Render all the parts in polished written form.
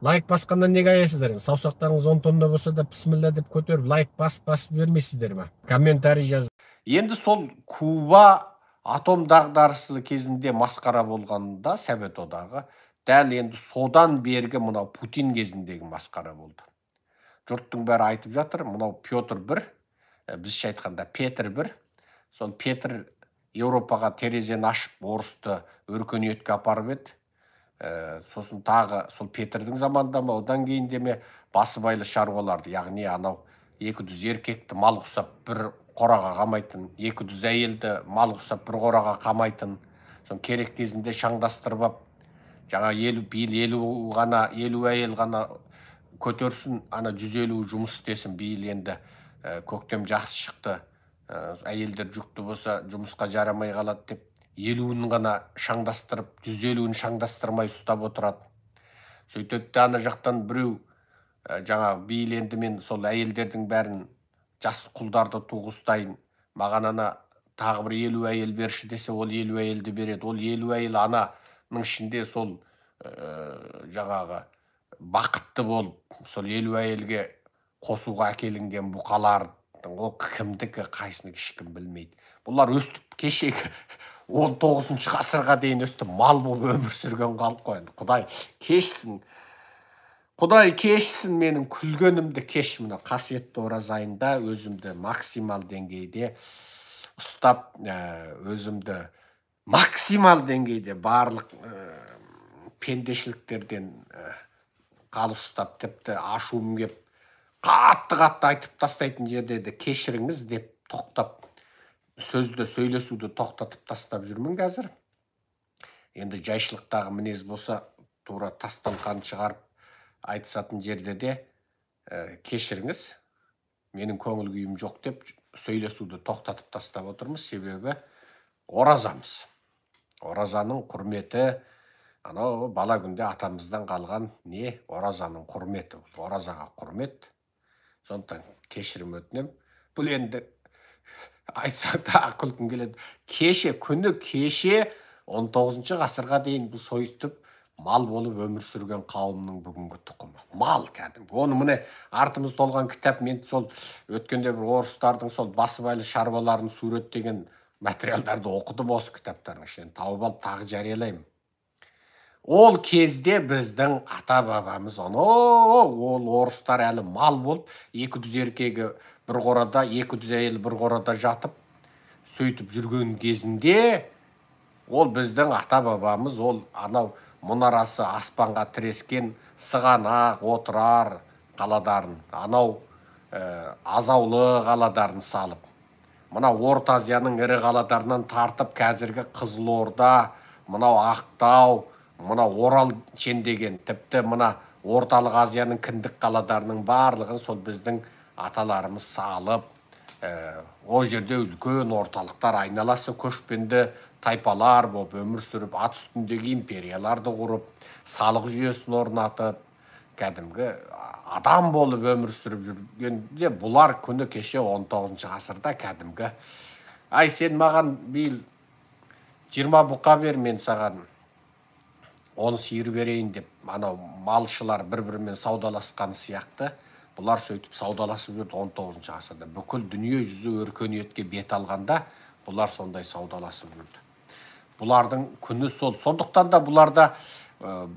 Лайк басқаннан неге аяйсыздар? Енді саусақтарыңыз 10 тонна болса да, бісміллә деп көтеріп, лайк басып жібермейсіздер ма? Комментарий жаз. Енді сол Куба атом дағдарысы кезінде масқара болғанда Совет Одағы, дәл енді содан бергі мынау Путин кезіндегі масқара болды. Жұрттың бәрі айтып жатыр, мынау Петр бір, бізше айтқанда Петр бір, сол Петр Еуропаға терезені ашып, орысты өркениетке апарып еді. Сосын тағы сол Петрдің заманында ма, одан кейін де ме, басыбайлы шаруаларды, яғни анау 200 еркекті мал ұқсап бір қораға қамайтын, 200 әйелді мал ұқсап бір қораға қамайтын, соны керек кезінде шаңдастырып ап, жаңа елу, биыл елу ғана, 50 әйел ғана көтерсін, ана 150 жұмыс істесін, биыл енді көктем жақсы шықты, әйелдер жүкті болса жұмысқа жарамай қалады деп, 50-ін ғана шаңдастырып, 150-ін шаңдастырмай ұстап отырады. Сөйтеді де ана жақтан біреу, жаңа биыл енді мен сол әйелдердің бәрін жас құлдарды туғызтайын, маған ана тағы бір 50 әйел берші десе, ол 50 әйелді береді. Ол 50 әйел ананың ішінде сол жаңағы бақытты болып, сол 50 әйелге қосуға әкелінген бұқалардың ол кімдікі, қайсынікі ешкім білмейді. Бұлар өстіп кешегі 19 ғасырға дейін өстіп мал болып өмір сүрген халық қой енді. Құдай кешсін. Құдай кешсін менің күлгенімді кеш. Мына қасиетті ораза айында өзімді максимал деңгейде ұстап, өзімді максимал деңгейде барлық пендешіліктерден қалыс ұстап, тіпті ашуым кеп қатты-қатты айтып тастайтын жерде де кешіріңіз деп тоқтап, сөзді сөйлесуді тоқтатып тастап жүрмін қазір. Енді жайшылықтағы мінез болса, тура тас-талқан шығарып айтысатын жерде де кешіріңіз, менің көңіл күйім жоқ деп сөйлесуді тоқтатып тастап отырмыз. Себебі оразамыз. Оразаның құрметі, анау бала күнде атамыздан қалған не, оразаның құрметі бұл. Оразаға құрмет. Сондықтан кешірім өтінемін. Бұл енді айтсаң тағы күлкім келеді. Кеше, күні кеше 19 ғасырға дейін бұл сойытып мал болып өмір сүрген қауымның бүгінгі тұқымы. Мал кәдімгі. Оны міне артымыз толған кітап, мен сол өткенде бір орыстардың сол басыбайлы шаруаларын суреттеген материалдарды оқыдым, осы кітаптардың ішінен тауып алып тағы жариялаймын. Ол кезде біздің ата-бабамыз, ол орыстар әлі мал болып, 200 еркегі бір қорада, 200 әйел бір қорада жатып, сөйтіп жүрген кезінде, ол біздің ата-бабамыз, ол анау мұнарасы аспанға тірескен Сығанақ, Отырар қаладарын, анау Азаулы қаладарын салып, мына Орта Азияның ірі қаладарынан тартып, қазіргі Қызылорда, мынау Ақтау, мына Орал шендеген, тіпті мына Орталық Азияның кіндік қаладарының барлығын сол біздің аталарымыз салып, ол жерде үлкен орталықтар, айналасы көшпенді тайпалар болып өмір сүріп, ат үстіндегі империяларды құрып, салық жүйесін орнатып, кәдімгі адам болып өмір сүріп жүргенде, бұлар күні кеше 19 ғасырда кәдімгі, ай сен маған биыл 20 бұқа бер, мен саған 10 сиыр берейін деп, анау малшылар бір-бірімен саудаласқан сияқты, бұлар сөйтіп саудаласып жүрді 19 ғасырда. Бүкіл дүние жүзі өркениетке бет алғанда, бұлар сондай саудаласып жүрді. Бұлардың күні сол. Сондықтан да бұларда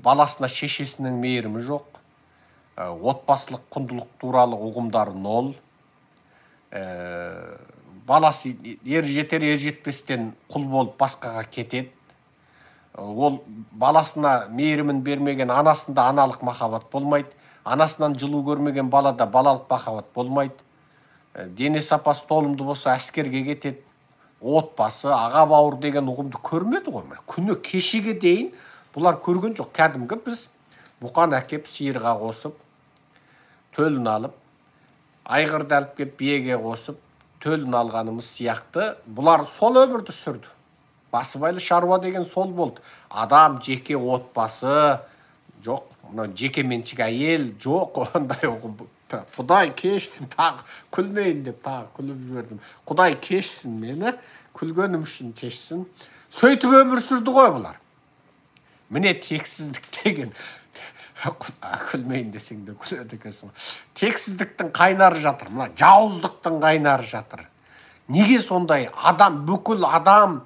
баласына шешесінің мейірімі жоқ, отбасылық құндылық туралы ұғымдары нол. Баласы ер жетер, ер жетпестен құл болып басқаға кетеді. Ол баласына мейірімін бермеген анасында аналық махаббат болмайды. Анасынан жылу көрмеген балада балалық махаббат болмайды. Дене сапасы толымды болса әскерге кетеді. Отбасы, аға бауыр деген ұғымды көрмеді ғой. Күні кешеге дейін бұлар көрген жоқ. Кәдімгі біз бұқан әкеп сиырға қосып, төлін алып, айғырды алып кеп биеге қосып, төлін алғанымыз сияқты бұлар сол өмірді сүрді. Басыбайлы шаруа деген сол болды. Адам жеке отбасы жоқ, мынау жеке меншік әйел жоқ, ондай ұғым. Құдай кешсін, тағы күлмейін деп тағы күліп жібердім. Құдай кешсін мені, күлгенім үшін кешсін. Сөйтіп өмір сүрді ғой бұлар. Міне тексіздік деген. Күлмейін десең де күледі екенсің. Тексіздіктің қайнары жатыр, мына жауыздықтың қайнары жатыр. Неге сондай адам, бүкіл адам,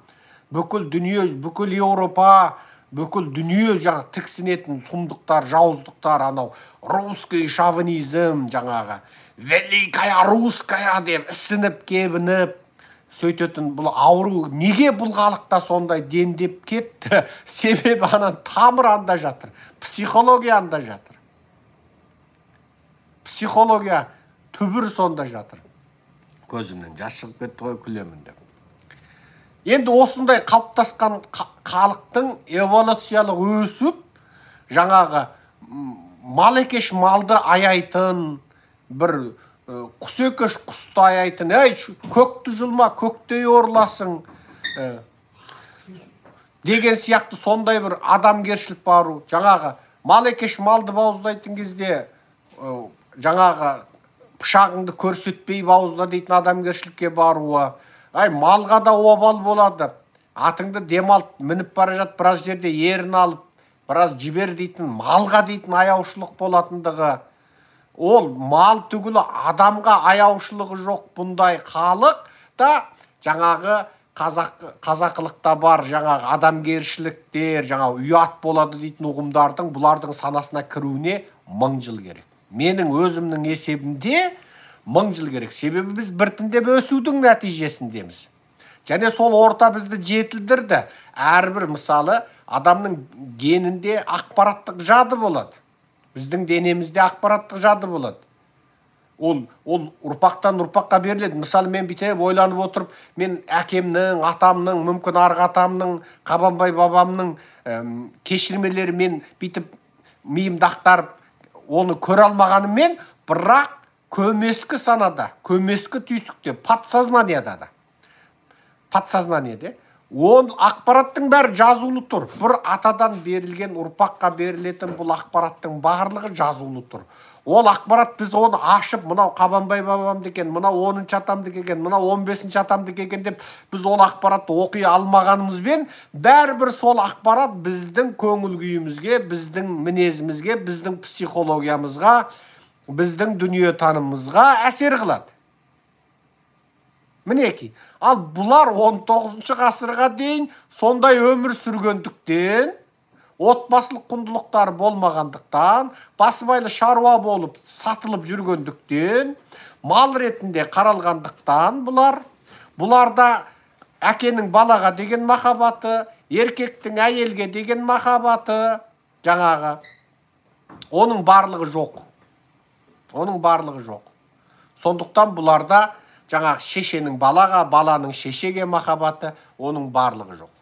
бүкіл дүние, бүкіл Еуропа, бүкіл дүние жаңа тіксінетін сұмдықтар, жауыздықтар, анау русский шовинизм, жаңағы великая русская деп ісініп кебініп сөйтетін бұл ауру неге бұл халықта сондай дендеп кетті? Себебі ана тамыр анда жатыр, психология анда жатыр, психология түбір сонда жатыр. Көзімнен жас шығып кетті ғой күлемін деп. Енді осындай қалыптасқан халықтың эволюциялық өсіп, жаңағы мал екеш малды аяйтын, бір құс екеш құсты аяйтын, әй көкті жұлма, көктей орласың деген сияқты сондай бір адамгершілік бару. Жаңағы мал екеш малды бауыздайтын кезде жаңағы пышағыңды көрсетпей бауызда дейтін адамгершілікке баруы. Ай, малға да обал болады, атыңды демалт, мініп бара жат, біраз жерде ерін алып, біраз жібер дейтін, малға дейтін аяушылық болатындығы. Ол мал түгілі адамға аяушылығы жоқ бұндай халық та жаңағы қазақылықта бар жаңағы адамгершіліктер, жаңағы ұят болады дейтін ұғымдардың бұлардың санасына кіруіне 1000 жыл керек. Менің өзімнің есебімде 1000 жыл керек. Себебі біз біртіндеп өсудің нәтижесіндеміз. Және сол орта бізді жетілдірді. Әрбір мысалы адамның генінде ақпараттық жады болады. Біздің денемізде ақпараттық жады болады. Ол ұрпақтан ұрпаққа беріледі. Мысалы мен бүйтіп ойланып отырып, мен әкемнің, атамның, мүмкін арғы атамның, Қабанбай бабамның кешірмелері мен бүйтіп миымды ақтарып, оны көре алмағаныммен, бірақ көмескі санада, көмескі түйсікте, подсознаниеда да. Подсознаниеде ол ақпараттың бәрі жазулы тұр. Бір атадан берілген ұрпаққа берілетін бұл ақпараттың барлығы жазулы тұр. Ол ақпарат біз оны ашып, мынау Қабанбай бабамдікі екен, мынау 10-шы атамдікі екен, мынау 15-ші атамдікі екен деп біз ол ақпаратты оқи алмағанымызбен, бәрібір сол ақпарат біздің көңіл күйімізге, біздің мінезімізге, біздің психологиямызға, біздің дүниетанымымызға әсер қылады. Мінекей, ал бұлар 19-шы ғасырға дейін сондай өмір сүргендіктен, отбасылық құндылықтары болмағандықтан, басыбайлы шаруа болып сатылып жүргендіктен, мал ретінде қаралғандықтан бұларда әкенің балаға деген махаббаты, еркектің әйелге деген махаббаты, жаңағы, оның барлығы жоқ. Оның барлығы жоқ. Сондықтан бұларда жаңағы шешенің балаға, баланың шешеге махаббаты, оның барлығы жоқ.